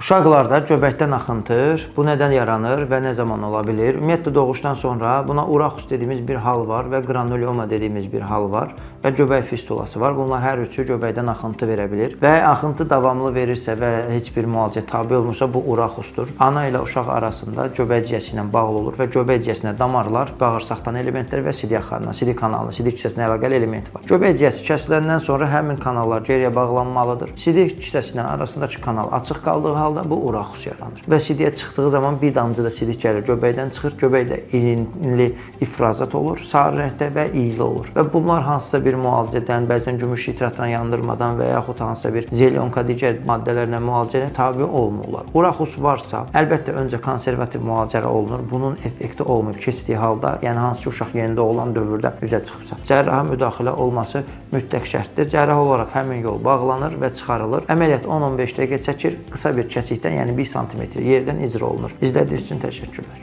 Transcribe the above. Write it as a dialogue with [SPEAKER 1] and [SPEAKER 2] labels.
[SPEAKER 1] Uşaqlarda göbəkdən axıntı, bu nədən yaranır və nə zaman ola bilir? Ümumiyyətlə doğuşdan sonra buna uraxus dediyimiz bir hal var və granulyoma dediyimiz bir hal var və göbək fistulası var. Bunlar hər üçü göbəkdən axıntı verə bilir və axıntı davamlı verirsə və heç bir müalicəyə tabe olmursa, bu uraxusdur. Ana ilə uşaq arasında göbək ciyəsi ilə bağlı olur və göbək ciyəsinə damarlar, bağırsaqdan elementlər və sidik axarına, sidik kanalına, sidik kisəsinə əlaqəli element var. Göbək ciyəsi kəsiləndən sonra həmin kanallar geriyə bağlanmalıdır. Sidik kisəsi ilə arasındakı kanal açıq qaldığı halda bu uraxus yaranır. Və sidiyə çıxdığı zaman bir damcı da sidik gəlir, göbəkdən çıxır, göbəkdə irinli ifrazat olur, sarı rəngdə və iyli olur. Və bunlar hansısa bir müalicədən, bəzən gümüş nitratla yandırmadan və yaxud hansısa bir zelyonka, digər maddələrlə müalicəyə tabe olmurlar. Uraxus varsa, əlbəttə öncə konservativ müalicə olunur. Bunun effekti olmayıb keçdiyi halda, yəni hansı ki uşaq yeni doğulan dövrdə üzə çıxıbsa, cərrahi müdaxilə olması mütləq şərtdir. Cərrahi olaraq həmin yol bağlanır və çıxarılır. Əməliyyat 10-15 dəqiqə çəkir. Qısa bir kəsikdən, yəni 1 sm yerdən icra olunur. İzlədiyiniz üçün təşəkkürlər.